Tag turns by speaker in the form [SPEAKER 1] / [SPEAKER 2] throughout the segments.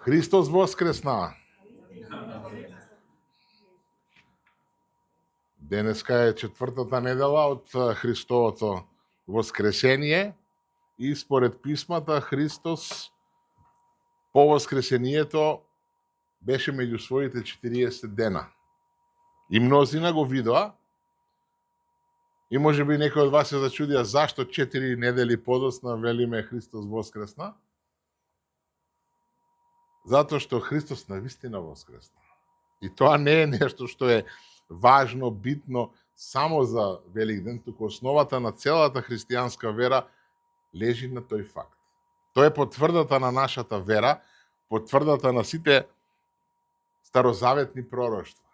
[SPEAKER 1] Христос воскресна. Денеска е четвртата недела од Христовото воскресение и според писмата Христос по воскресението беше меѓу своите 40 дена. И мнозина го видоа и може би некои од вас се зачудија зашто 4 недели подоцна велиме Христос воскресна. Затоа што Христос навистина воскресна. И тоа не е нешто што е важно, битно само за Великден, туку основата на целата христијанска вера лежи на тој факт. Тоа е потврдата на нашата вера, потврдата на сите старозаветни пророштва.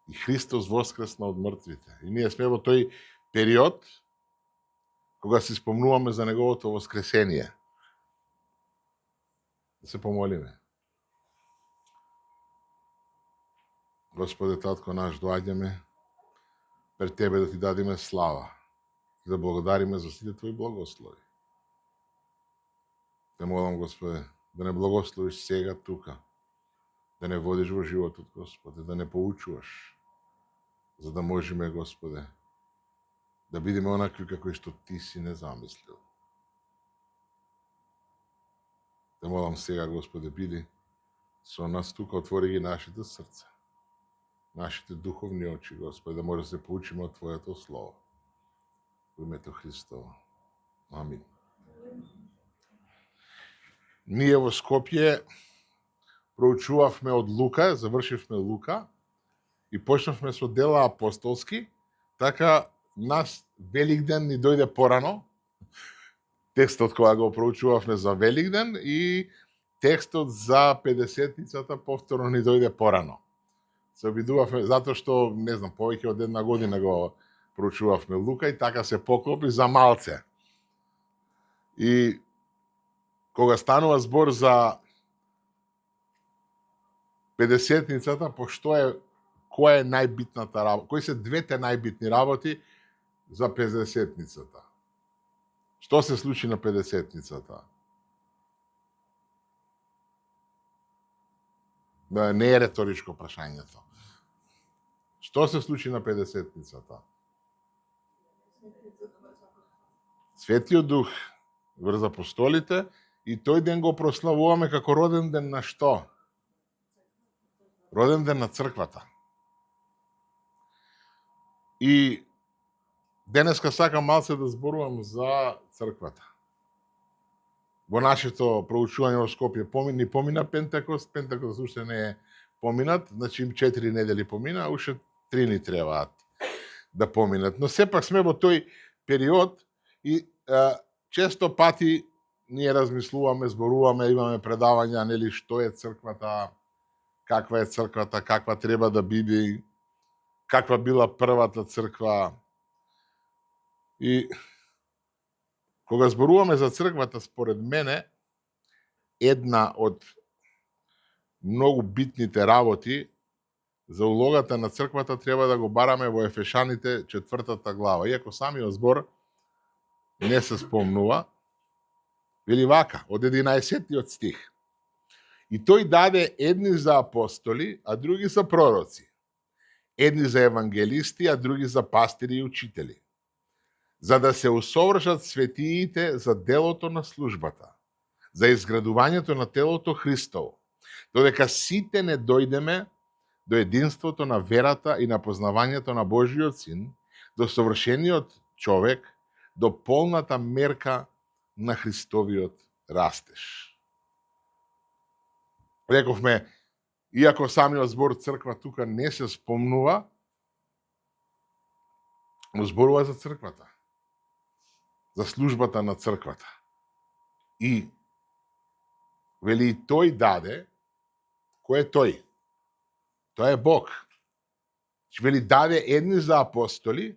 [SPEAKER 1] И Христос воскресна од мртвите. И ние сме во тој период кога се спомнуваме за неговото воскресение. Да се помолиме. Господе Татко наш, доаѓаме пред Тебе да Ти дадеме слава и да благодариме за сите Твои благослови. Те молам, Господе, да не благословиш сега тука, да не водиш во животот, Господе, да не поучуваш, за да можеме, Господе, да бидеме онакви како што Ти си не замислил. Те молам сега, Господе, биди со нас тука, отвори ги нашите срца, нашите духовни очи, Господи, да може да се поучиме од Твоето Слово. Во името Христово. Амин. Ние во Скопје проучувавме од Лука, завршивме Лука и почнавме со дела апостолски, така нас Великден ни дојде порано, текстот кога го проучувавме за Великден и текстот за 50-ницата повторно ни дојде порано. Се обидувавме, затоа што, не знам, повеќе од една година го проучувавме Лука и така се поклопи за малце. И кога станува збор за 50-ницата, која е најбитната работа, кои се двете најбитни работи за 50-ницата? Што се случи на 50-ницата? Не е реторичко прашањето. Што се случи на 50-ницата? Светиот Дух врз апостолите и тој ден го прославуваме како роден ден на што? Роден ден на црквата. И денеска сакам малце да зборувам за црквата. Во нашето проучување во Скопје помина Пентекост, Пентекост уште не е поминат, значи 4 недели помина, уште 3 ни требаат да поминат. Но сепак сме во тој период и често пати ние размислуваме, зборуваме, имаме предавања, нели, што е црквата, каква е црквата, каква треба да биде, каква била првата црква. И кога зборуваме за црквата, според мене, една од многу битните работи за улогата на црквата треба да го бараме во Ефешаните 4 глава. Иако самиот збор не се спомнува, вели вака, од 11 стих. И тој даде едни за апостоли, а други за пророци. Едни за евангелисти, а други за пастири и учители. За да се усовршат светиите за делото на службата, за изградувањето на телото Христово, додека сите не дојдеме до единството на верата и на познавањето на Божиот Син, до совршениот човек, до полната мерка на Христовиот растеж. Рековме, иако самиот збор црква тука не се спомнува, но зборува за црквата, за службата на црквата. И вели тој даде, кој е тој? Тој е Бог. Вели даде едни за апостоли,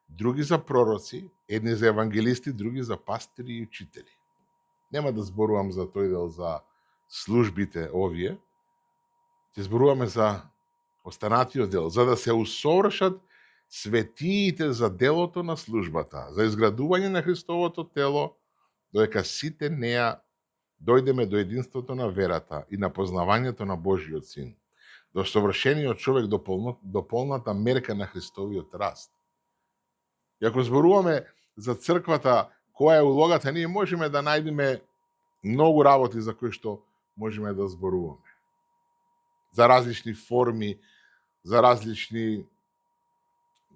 [SPEAKER 1] други за пророци, едни за евангелисти, други за пастири и учители. Нема да зборувам за тој дел за службите овие, ќе зборуваме за останатиот дел, за да се усовршат светиите за делото на службата, за изградување на Христовото тело, додека сите неа дојдеме до единството на верата и на познавањето на Божиот Син, до совршениот човек, до полната мерка на Христовиот раст. И ако зборуваме за црквата, која е улогата, ние можеме да најдеме многу работи за кои што можеме да зборуваме. За различни форми, за различни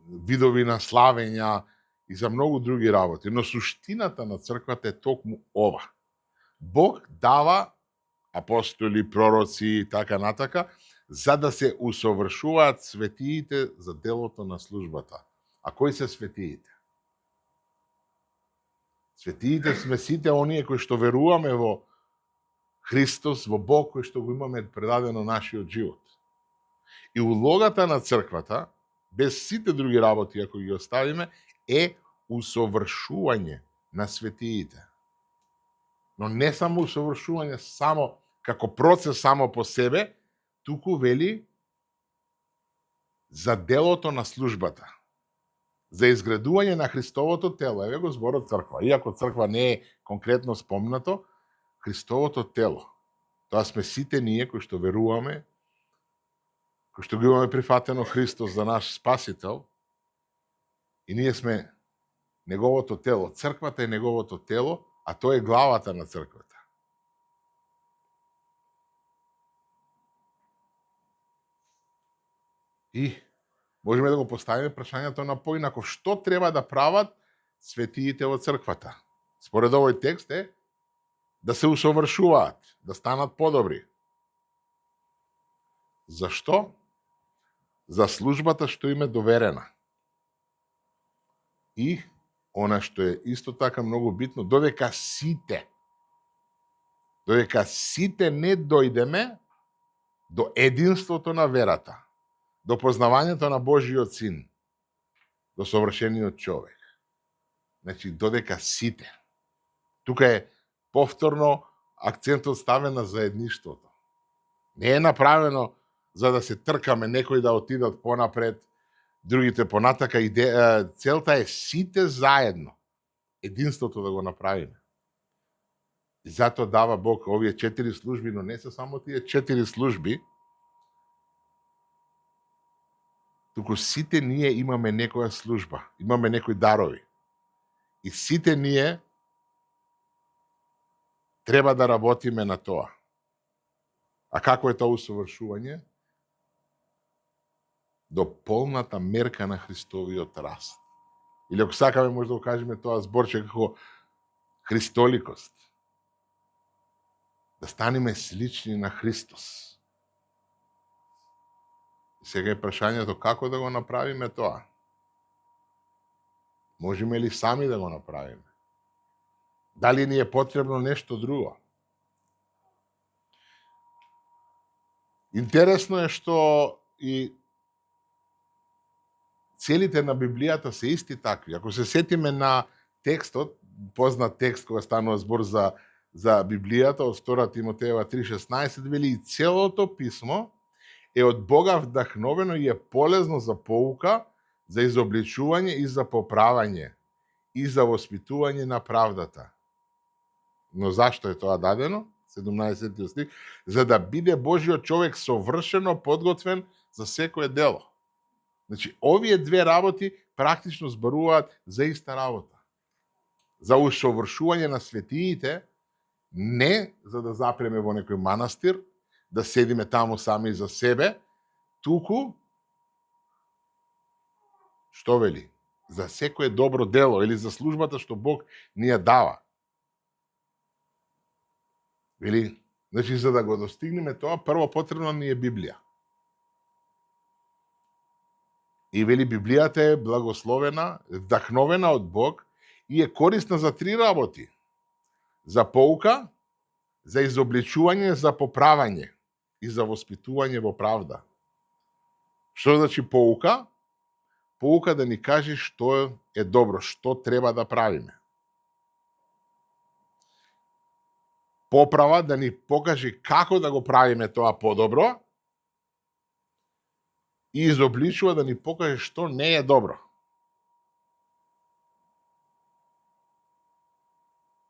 [SPEAKER 1] видови на славења и за многу други работи. Но суштината на црквата е токму ова. Бог дава апостоли, пророци и така натака, за да се усовршуваат светиите за делото на службата. А кои се светиите? Светиите сме сите оние кои што веруваме во Христос, во Бог, кој што го имаме предадено нашиот живот. И улогата на црквата, без сите други работи, ако ги оставиме, е усовршување на светиите. Но не само усовршување само како процес само по себе, туку вели за делото на службата, за изградување на Христовото тело. Еве го зборот црква. Иако црква не е конкретно спомнато, Христовото тело. Тоа сме сите ние кои што веруваме, кои што го имаме прифатено Христос за наш спасител, и ние сме неговото тело. Црквата е неговото тело, а тој е главата на црквата. И можеме да го поставиме прашањето на поинаков. Што треба да прават светиите во црквата? Според овој текст е да се усовршуваат, да станат подобри. Зашто? За службата што им е доверена. И она што е исто така многу битно, додека сите не дојдеме до единството на верата, до познавањето на Божиот Син, до совршениот човек. Значи, додека сите. Тука е повторно акцентот ставен на заедништвото. Не е направено за да се тркаме, некои да отидат понапред, другите понатака. Целта е сите заедно единството да го направиме. И затоа дава Бог овие 4 служби, но не се само тие 4 служби, туку сите ние имаме некоја служба, имаме некои дарови. И сите ние треба да работиме на тоа. А како е тоа усовршување? До полната мерка на Христовиот раст. Или ако сакаме, може да го кажеме тоа зборче како христоликост. Да станеме слични на Христос. И сега е прашањето како да го направиме тоа. Можеме ли сами да го направиме? Дали ни е потребно нешто друго? Интересно е што и целите на Библијата се исти такви. Ако се сетиме на текстот, познат текст кога станува збор за Библијата, од 2 Тимотеева 3:16, вели и целото писмо е од Бога вдахновено и е полезно за поука, за изобличување и за поправање и за воспитување на правдата. Но зашто е тоа дадено? 17 стих, за да биде Божиот човек совршено подготвен за секое дело. Значи, овие две работи практично зборуваат за иста работа. За усовршување на светиите, не за да запреме во некој манастир, да седиме таму сами за себе, туку, што вели? За секое добро дело или за службата што Бог ни ја дава. Вели, значи, за да го достигнеме тоа, прво потребно ни е Библија. И вели, Библијата е благословена, вдахновена од Бог и е корисна за 3 работи. За поука, за изобличување, за поправање и за воспитување во правда. Што значи поука? Поука да ни каже што е добро, што треба да правиме. Поправа да ни покаже како да го правиме тоа подобро и изобличува да ни покаже што не е добро.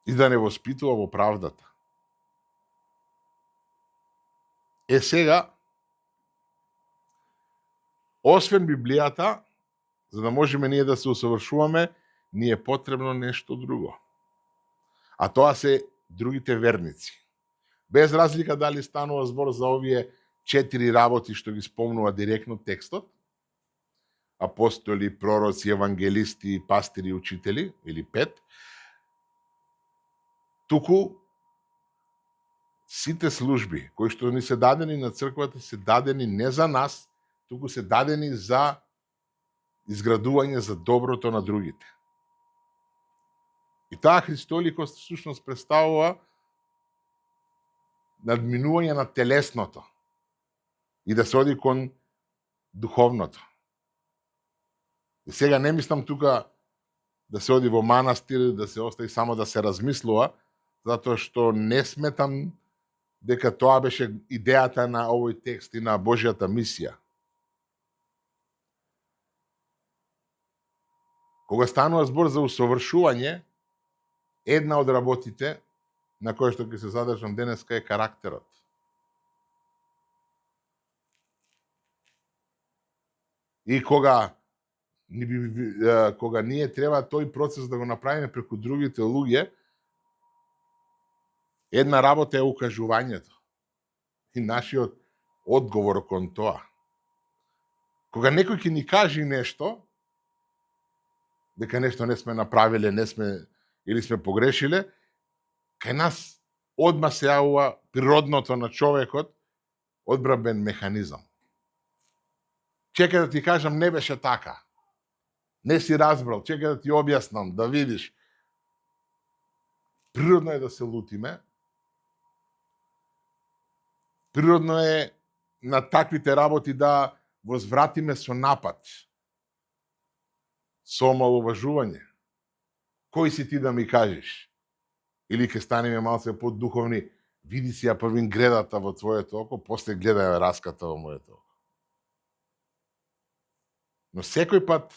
[SPEAKER 1] И да не воспитува во правдата. Сега, освен Библијата, за да можеме ние да се усовршуваме, ни е потребно нешто друго. А тоа се другите верници. Без разлика дали станува збор за овие 4 работи што ги спомнува директно текстот, апостоли, пророци, евангелисти, пастири и учители, или 5, туку сите служби кои што ни се дадени на црквата се дадени не за нас, туку се дадени за изградување за доброто на другите. И таа христоликост всушност представува надминување на телесното и да се оди кон духовното. И сега не мислам тука да се оди во манастир, да се остави само да се размислува, затоа што не сметам дека тоа беше идејата на овој текст и на Божјата мисија. Кога станува збор за усовршување, една од работите на која што ќе се задржам денеска е карактерот. И кога ние треба тој процес да го направиме преку другите луѓе, една работа е укажувањето и нашиот одговор кон тоа. Кога некој ќе ни каже нешто, дека нешто не сме направиле, или сме погрешиле, кај нас одма се јавува природното на човекот, одбранбен механизам. Чекај да ти кажам, не беше така. Не си разбрал, чекај да ти објаснам, да видиш. Природно е да се лутиме. Природно е на таквите работи да возвратиме со напад, со омаловажување. Кој си ти да ми кажеш? Или ќе станеме малце поддуховни, види си ја првин гредата во твоето око, после гледај раската во моето око. Но секој пат,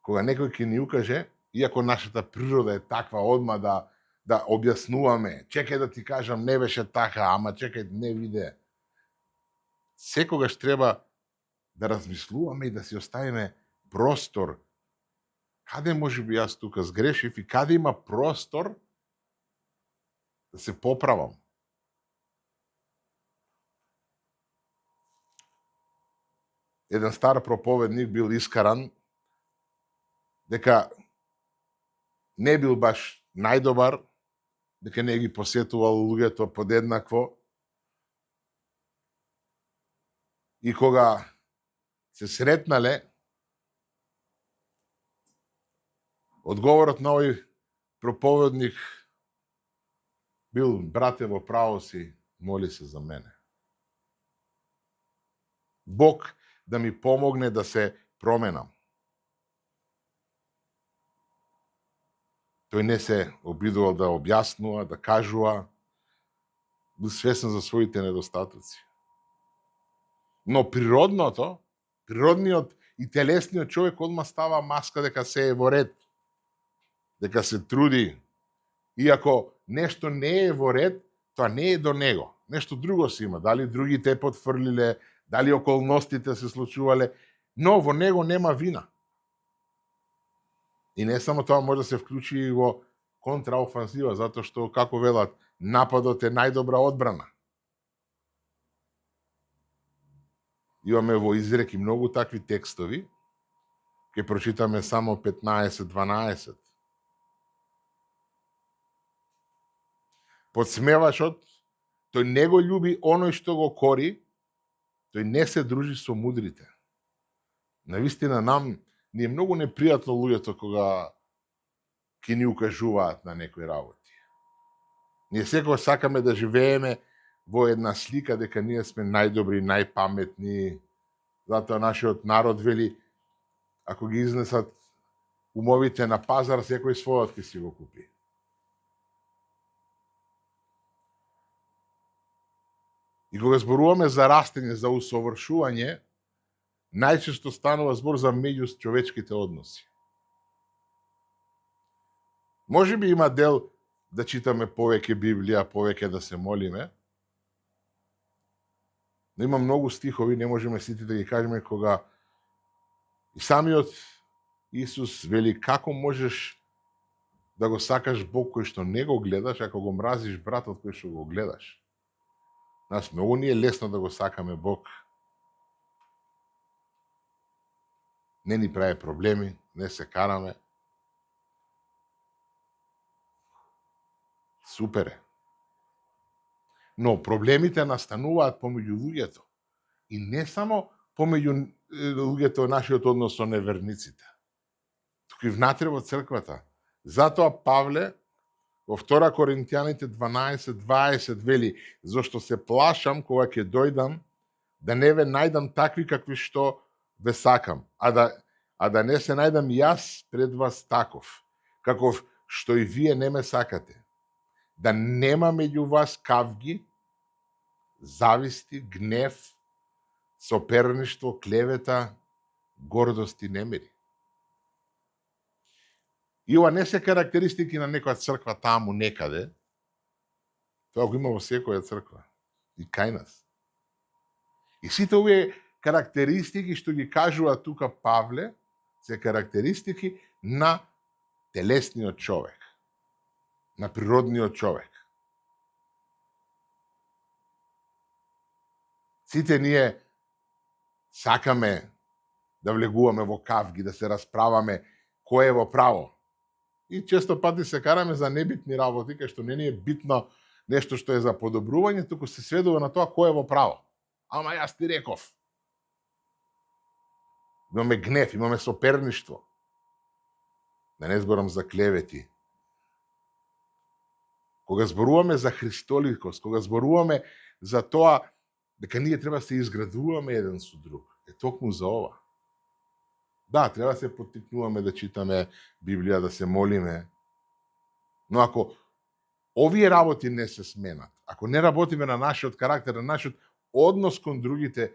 [SPEAKER 1] кога некој ќе ни укаже, иако нашата природа е таква одма да објаснуваме, чекај да ти кажам, не беше така, ама чекај, не виде. Секогаш треба да размислуваме и да си оставиме простор. Каде може би јас тука сгрешив и каде има простор да се поправам. Еден стар проповедник бил искаран дека не бил баш најдобар, дека не ги посетувал луѓето подеднакво. И кога се сретнале, одговорот на овој проповедник бил: брате, во право си, моли се за мене. Бог да ми помогне да се променам. Тој не се обидувал да објаснува, да кажува, бил свесен за своите недостатоци. Но природниот и телесниот човек одма става маска дека се е во ред, дека се труди. Иако нешто не е во ред, тоа не е до него. Нешто друго си има. Дали другите потфрлиле, дали околностите се случувале, но во него нема вина. И не само тоа, може да се вклучи и во контраофанзива, затоа што, како велат, нападот е најдобра одбрана. Имаме во изреки многу такви текстови, ќе прочитаме само 15-12. Подсмевачот, тој не го љуби оној што го кори, тој не се дружи со мудрите. Навистина ни е многу непријатно луѓето кога ќе ни укажуваат на некои работи. Ние секогаш сакаме да живееме во една слика дека ние сме најдобри, најпаметни. Затоа нашиот народ вели, ако ги изнесат умовите на пазар, секој својот ќе си го купи. И кога зборуваме за растење, за усовршување, најчесто станува збор за меѓучовечките односи. Може би има дел да читаме повеќе Библија, повеќе да се молиме, Но има многу стихови, не можеме сите да ги кажеме, кога и самиот Исус вели како можеш да го сакаш Бог кој што не го гледаш, ако го мразиш братот кој што го гледаш. Нас многу ни е лесно да го сакаме Бог. Не ни прави проблеми, не се караме. Супер е. Но проблемите настануваат помеѓу луѓето. И не само помеѓу луѓето нашиот однос со неверниците. Туку и внатре во црквата. Затоа Павле во 2 Коринтијаните 12:20 вели: зошто се плашам кога ќе дојдам да не ве најдам такви какви што ве сакам, а да не се најдам јас пред вас таков, каков што и вие не ме сакате. Да нема меѓу вас кавги, зависти, гнев, соперништво, клевета, гордост и немири. И ова не се карактеристики на некоја црква таму некаде. Тоа го има во секоја црква. И кај нас. И сите овие карактеристики што ги кажува тука Павле, се карактеристики на телесниот човек. На природниот човек. Сите ние сакаме да влегуваме во кавги, да се расправаме кој е во право. И често пати се караме за небитни работи, кај што не ни е битно нешто што е за подобрување, туку се сведува на тоа кој е во право. Ама јас ти реков. Имаме гнев, имаме соперништво. Да не зборам за клевети. Кога зборуваме за христоликост, кога зборуваме за тоа дека ние треба да се изградуваме еден со друг, е токму за ова. Да, треба да се поттикнуваме да читаме Библија, да се молиме. Но ако овие работи не се сменат, ако не работиме на нашиот карактер, на нашиот однос кон другите,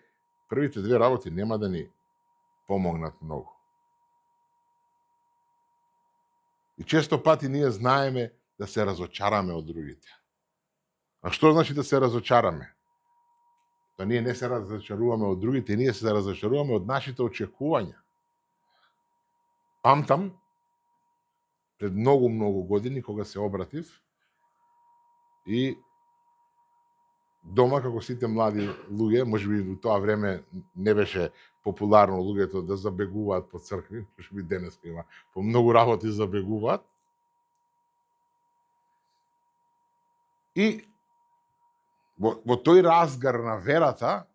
[SPEAKER 1] првите две работи нема да ни помогнат многу. И често пати ние знаеме да се разочараме од другите. А што значи да се разочараме? Да ние не се разочаруваме од другите, ние се разочаруваме од нашите очекувања. Памтам, пред многу години, кога се обратив, и дома, како сите млади луѓе, можеби во тоа време не беше популарно луѓето да забегуваат по цркви, можеби денес има по многу работи забегуваат. И во тој разгар на верата,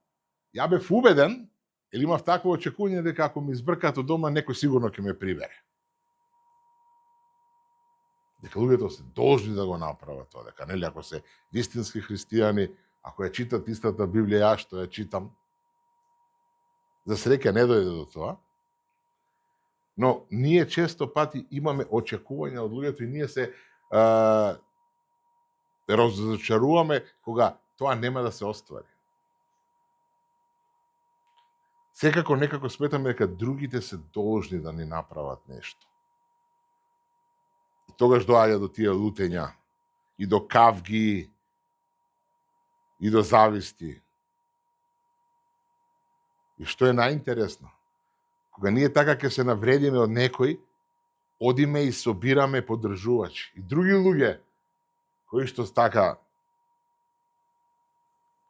[SPEAKER 1] ја бев убеден, или имав такво очекување дека ако ми избркаат од дома, некој сигурно ќе ме прибере. Дека луѓето се должни да го направат тоа, дека нели ако се вистински христијани, ако ја читат истата Библија, ја што ја читам, за среќа не дојде до тоа. Но ние често пати имаме очекувања од луѓето и ние се разочаруваме кога тоа нема да се оствари. Секако некако сметаме дека другите се должни да ни направат нешто. И тогаш доаѓа до тие лутења, и до кавги, и до зависти. И што е најинтересно, кога ние така ќе се навредиме од некој, одиме и собираме поддржувачи. И други луѓе, кои што така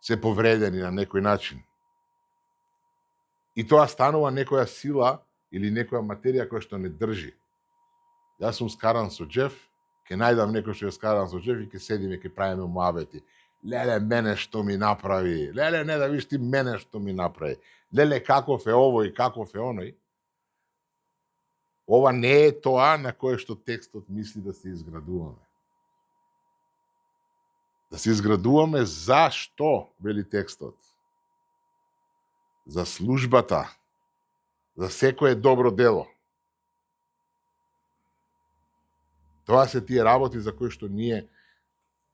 [SPEAKER 1] се повредени на некој начин. И тоа станува некоја сила или некоја материја која што не држи. Јас сум скаран со Джеф, ќе најдам некој што е скаран со Джеф и ќе седиме, ќе правиме муабети. Леле, мене што ми направи. Леле, не да виш ти мене што ми направи. Леле, каков е овој, каков е оној. Ова не е тоа на кое што текстот мисли да се изградуваме. Да се изградуваме зашто, вели текстот? За службата, за секое добро дело. Тоа се тие работи за кои што ние,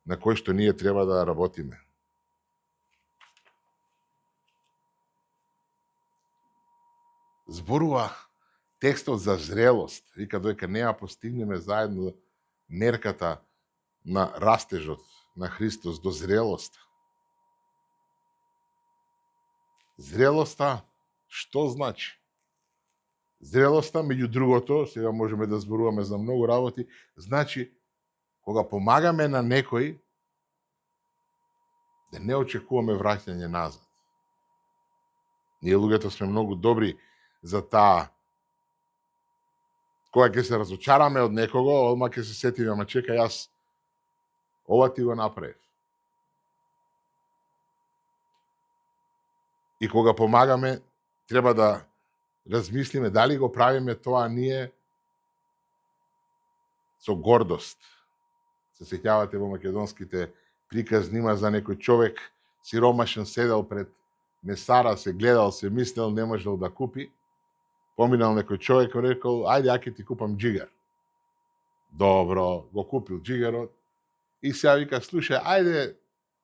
[SPEAKER 1] на кои што ние треба да работиме. Зборува текстот за зрелост. Вика, доека не ја постигнеме заедно мерката на растежот на Христос до зрелост. Зрелоста, што значи? Зрелоста, меѓу другото, сега можеме да зборуваме за многу работи, значи, кога помагаме на некој, да не очекуваме враќање назад. Ние луѓето сме многу добри за таа. Кога ќе се разочараме од некого, одма ќе се сетиме, ама чека, јас ова ти го направив. И кога помагаме, треба да размислиме дали го правиме тоа ние со гордост. Се сеќавате во македонските приказни, има за некој човек сиромашен седел пред месара, се гледал, се мислел, не можел да купи. Поминал некој човек и рекол, ајде, ја ќе ти купам джигар. Добро, го купил джигарот и сега вика, слушај, ајде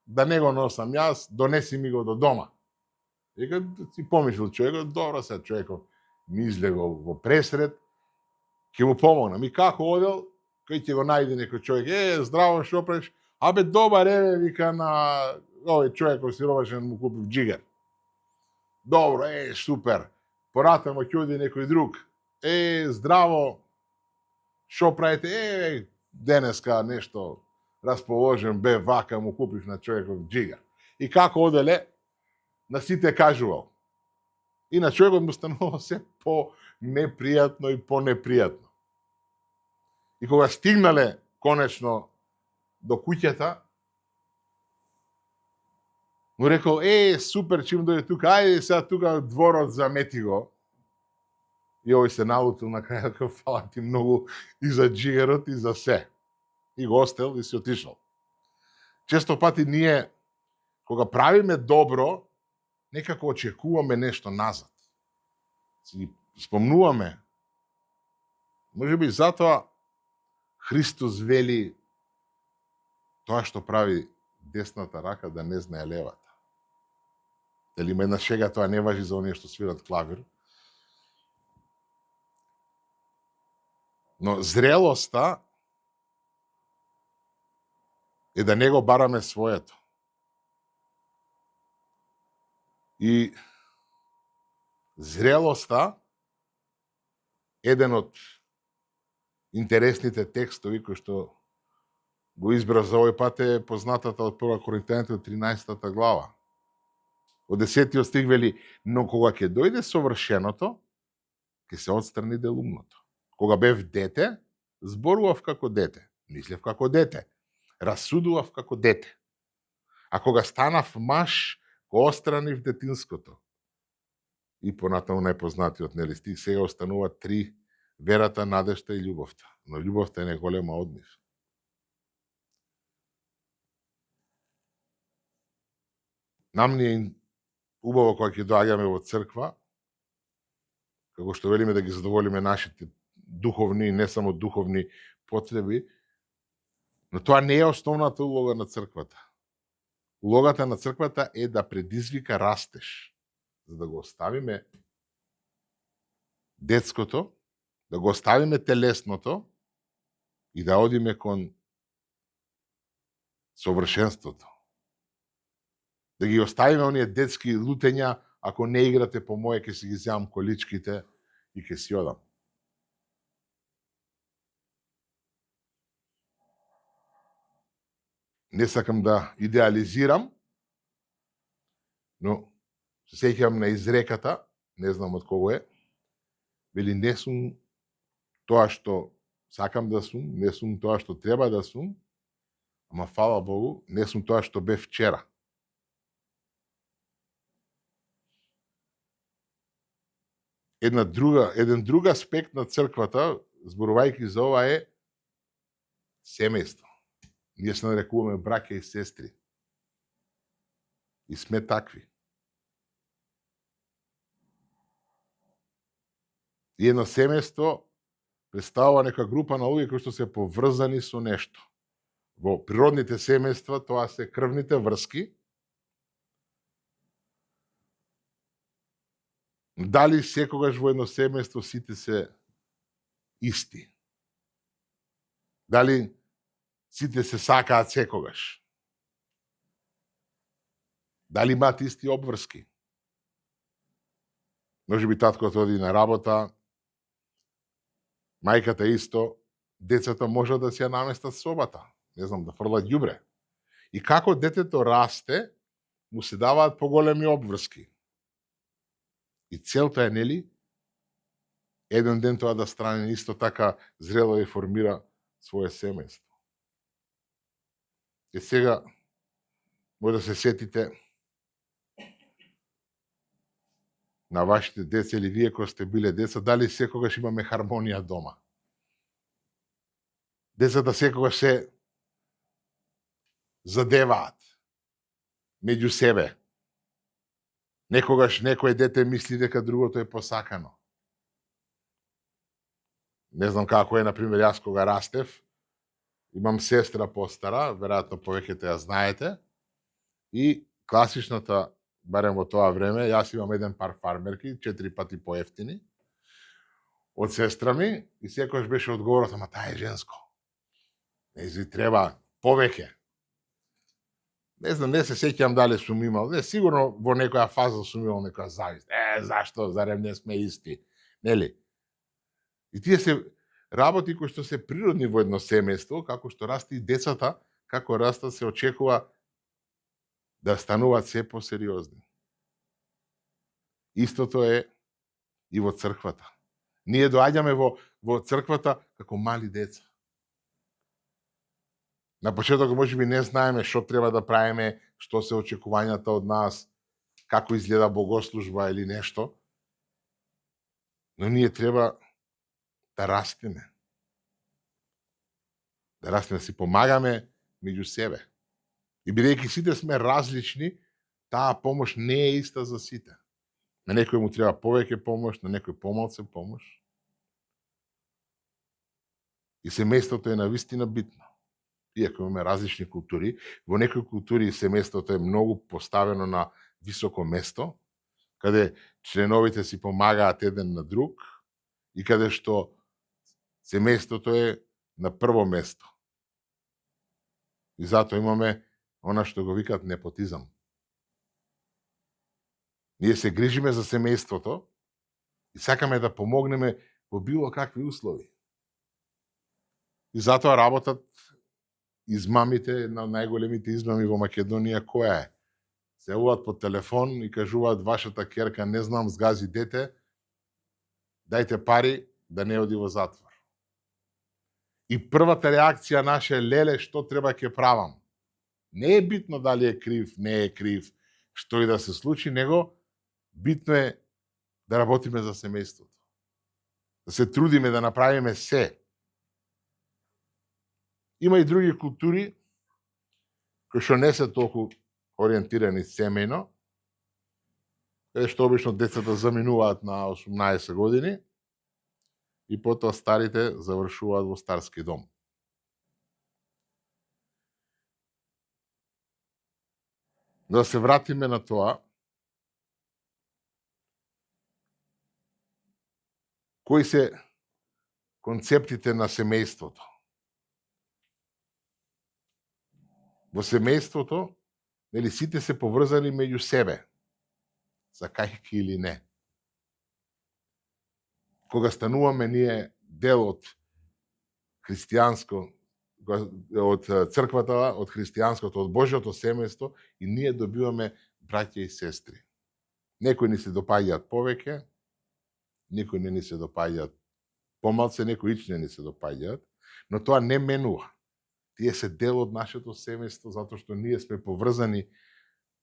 [SPEAKER 1] да не го носам јас, донеси ми го до дома. Вика, си помислил човекот, добро се човекот ми излего во пресред, ќе му помогнам. И како одел, кој ќе го најде некој човек, здраво, шо правиш? Абе, добар, вика, на овој човекот сиромашен му купив джигар. Добро, супер. Поратамо ќе оди некој друг. Здраво, шо правите? Денеска нешто расположен бе, вака му купив на човекот джигар. И како оделе, на сите кажувал. И на човекот му станува се по-непријатно и по-непријатно. И кога стигнале конечно до куќата, му рекол, супер, чим дојде тука, ајде сега тука дворот замети го. И овој се налутил на крај, како фала ти многу и за джигарот и за се. И го остел и си отишол. Често пати ние, кога правиме добро, некако очекуваме нешто назад. Си спомнуваме. Може би затоа Христос вели тоа што прави десната рака да не знае левата. Дали има една шега, тоа не важи за оние што свират клавир. Но зрелоста е да не го бараме своето. И зрелоста, еден од интересните текстови кои што го избрав за овој пат е познатата од 1 Коринтијаните 13 глава. Од 10 стих вели, но кога ќе дојде совршеното, ќе се отстрани делумното. Кога бев дете, зборував како дете, мислев како дете, расудував како дете. А кога станав маж, го отстранив детинското. И понатаму најпознатиот стих, сега останува 3: верата, надежта и љубовта. Но љубовта е неголема од нив. Нам ни е убаво кога ќе доаѓаме во црква, како што велиме да ги задоволиме нашите духовни и не само духовни потреби, но тоа не е основната улога на црквата. Улогата на црквата е да предизвика растеж, за да го оставиме детското, да го оставиме телесното и да одиме кон совршенството. Да ги оставиме оние детски лутења, ако не играте по моje, ќе си ги земам количките и ќе си одам. Не сакам да идеализирам, но се сеќавам на изреката, не знам од кого е, вели не сум тоа што сакам да сум, не сум тоа што треба да сум, ама фала Богу, не сум тоа што бев вчера. Еден друг аспект на црквата, зборувајќи за ова, е семејство. Ние се нарекуваме браќа и сестри. И сме такви. И едно семејство представува нека група на луѓе кои што се поврзани со нешто. Во природните семејства тоа се крвните врски. Дали секогаш во едно семејство сите се исти? Дали сите се сакаат секогаш? Дали имаат исти обврски? Можеби таткото оди на работа, мајката исто, децата можат да си ја наместат собата, не знам, да фрлат ѓубре. И како детето расте, му се даваат поголеми обврски. И целта е, нели, еден ден тоа да стане исто така зрело и формира свое семејство. И сега може да се сетите на вашите деца или вие кои сте биле деца, дали секогаш имаме хармонија дома. Децата секогаш се задеваат меѓу себе. Некогаш некој дете мисли дека другото е посакано. Не знам како е, например, јас кога растев, имам сестра постара, веројатно повеќето ја знаете, и класичната, барем во тоа време, јас имам еден пар фармерки, 4 пати поевтини, од сестра ми, и секојаш беше одговорот, ама таа е женско. Нези треба повеќе. Не знам, не се сеќам дали сум имал, не, сигурно во некоја фаза сум имал некоја завист. Зашто, зарем не сме исти, нели? И тие се работи кои што се природни во едно семејство, како што расти и децата, како растат, се очекува да стануваат се посериозни. Истото е и во црквата. Ние доаѓаме во црквата како мали деца. На почеток можеби не знаеме што треба да правиме, што се очекувањата од нас, како изгледа богослужба или нешто, но ние треба да растеме. Да растеме, си помагаме меѓу себе. И бидејќи сите сме различни, таа помош не е иста за сите. На некој му треба повеќе помош, на некој помалце помош. И семејството е навистина битно. Иако имаме различни култури, во некои култури семејството е многу поставено на високо место, каде членовите си помагаат еден на друг и каде што семејството е на прво место. И затоа имаме она што го викаат непотизам. Ние се грижиме за семејството и сакаме да помогнеме во било какви услови. И затоа работат измамите, на најголемите измами во Македонија која е? Се јавуваат по телефон и кажуваат вашата ќерка, не знам, згази дете, дајте пари да не оди во затвор. И првата реакција наша е, леле, што треба ќе правам? Не е битно дали е крив, не е крив, што и да се случи, него битно е да работиме за семејството. Да се трудиме да направиме се. Има и други култури кои што не се толку ориентирани семејно, каде што обично децата заминуваат на 18 години и потоа старите завршуваат во старски дом. Да се вратиме на тоа, кои се концептите на семејството. Во семејството, нели, сите се поврзани меѓу себе, сакајќи или не. Кога стануваме ние дел од христијанско, од црквата, од христијанското, од Божјото семејство, и ние добиваме браќа и сестри. Некои ни се допаѓаат повеќе, некои не ни се допаѓаат помалце, некои ич не ни се допаѓаат, но тоа не менува. Тие се дел од нашето семејство, затоа што ние сме поврзани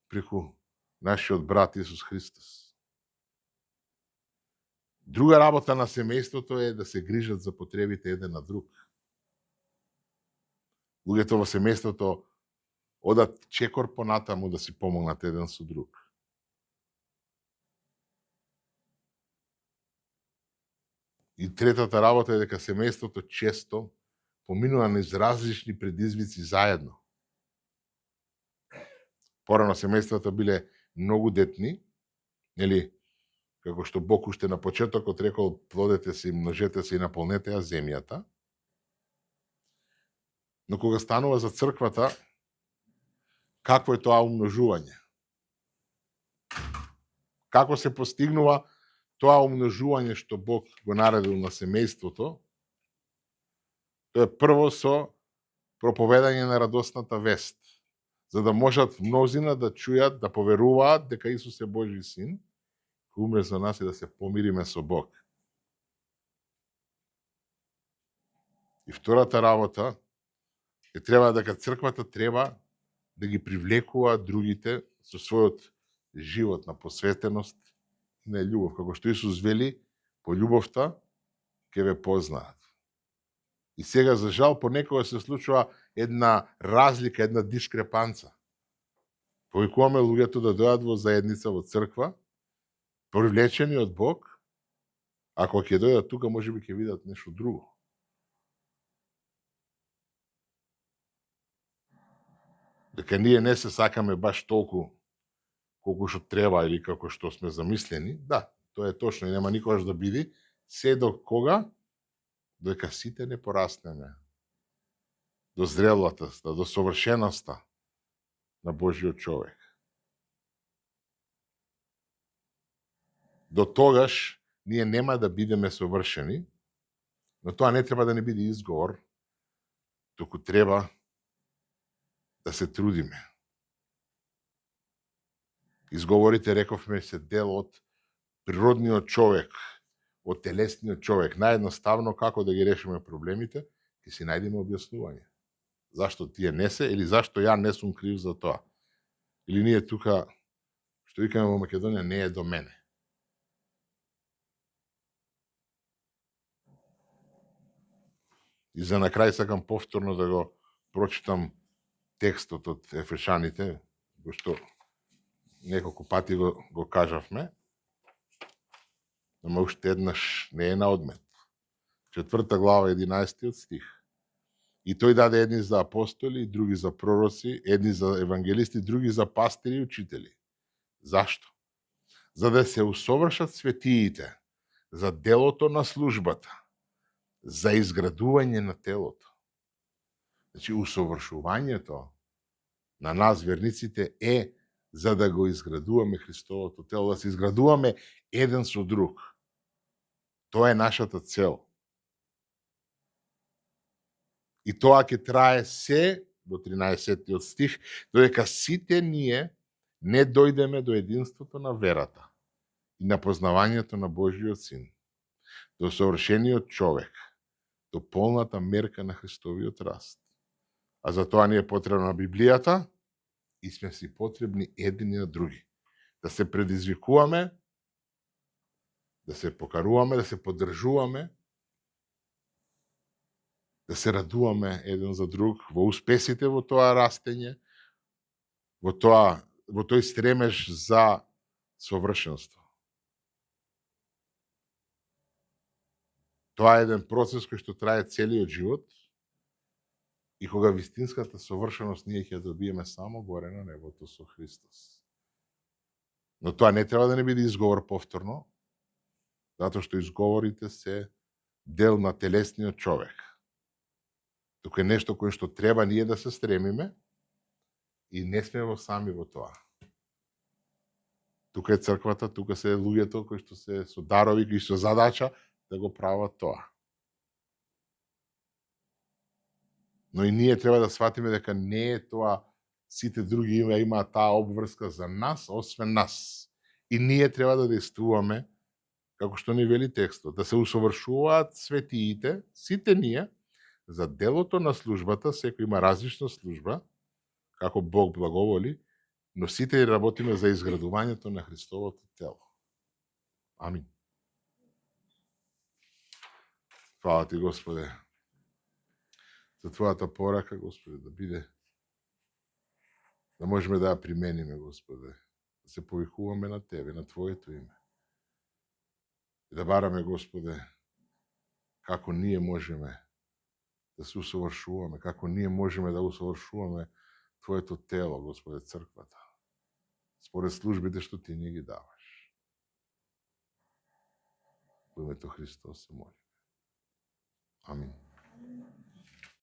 [SPEAKER 1] преку нашиот брат Исус Христос. Друга работа на семејството е да се грижат за потребите еден на друг. Луѓето во семејството одат чекор понатаму да си помогнат еден со друг. И третата работа е дека семејството често поминува низ различни предизвици заедно. Порано семејствата биле многу детни, нели, како што Бог уште на почетокот рекол, плодете се и множете се и наполнете ја земјата. Но кога станува за црквата, какво е тоа умножување? Како се постигнува тоа умножување што Бог го наредил на семејството, тоа е прво со проповедање на радосната вест, за да можат мнозина да чујат, да поверуваат дека Исус е Божи син, кој умре за нас и да се помириме со Бог. И втората работа е дека црквата треба да ги привлекува другите со својот живот на посветеност и на љубов. Како што Исус вели, по љубовта ќе ве познаат. И сега, за жал, понекога се случува една разлика, една дискрепанца. Повикуваме луѓето да дојдат во заедница, во црква, привлечени од Бог, ако ќе дојдат тука, можеби ќе видат нешто друго. Дека ние не се сакаме баш толку колку што треба или како што сме замислени, да, тоа е точно и нема никогаш да биде, се до кога? Додека сите не пораснеме до зрелата, до совршеноста на Божиот човек. До тогаш ние нема да бидеме совршени, но тоа не треба да не биде изговор, туку треба да се трудиме. Изговорите, рековме, се дел од природниот човек, од телесниот човек. Наједноставно како да ги решиме проблемите, ќе си најдеме објаснување. Зашто тие не се или зашто ја не сум крив за тоа. Или ние тука, што викаме во Македонија, не е до мене. И за на крај сакам повторно да го прочитам текстот од Ефешаните, го што неколку пати го кажавме, но уште еднаш не е на одмет. 4 глава, 11 стих. И тој даде едни за апостоли, други за пророци, едни за евангелисти, други за пастири и учители. Зашто? За да се усовршат светиите, за делото на службата, за изградување на телото. Значи, усовршувањето на нас, верниците, е за да го изградуваме Христовото тело, да се изградуваме еден со друг. Тоа е нашата цел. И тоа ќе трае се до 13 стих, додека сите ние не дојдеме до единството на верата и на познавањето на Божиот син, до совршениот човек, до полната мерка на Христовиот раст. А за тоа ни е потребна Библијата и сме си потребни едни на други. Да се предизвикуваме, да се покаруваме, да се поддржуваме, да се радуваме еден за друг во успесите во тоа растење, во тој стремеж за совршенство. Тоа е еден процес кој што трае целиот живот и кога вистинската совршеност ние ќе добиеме само горе на небото со Христос. Но тоа не треба да не биде изговор повторно, затоа што изговорите се дел на телесниот човек. Тука е нешто кое што треба ние да се стремиме и не сме во сами во тоа. Тука е црквата, тука се луѓето кои што се со дарови, кои со задача да го прават тоа. Но и ние треба да сватиме дека не е тоа сите други имаат таа обврска за нас, освен нас. И ние треба да действуваме како што ни вели текстот, да се усовршуваат светиите, сите ние, за делото на службата, секој има различна служба, како Бог благоволи, но сите работиме за изградувањето на Христовото тело. Амин. Фала ти, Господе, за Твојата порака, Господе, да биде, да можеме да ја примениме, Господе, да се повикуваме на Тебе, на Твоето име. И да бараме, Господе, како ние можеме да се усовршуваме, како ние можеме да усовршуваме Твоето тело, Господе, црквата, според службите што Ти ни ги даваш. Во името Христос се молим. Амин.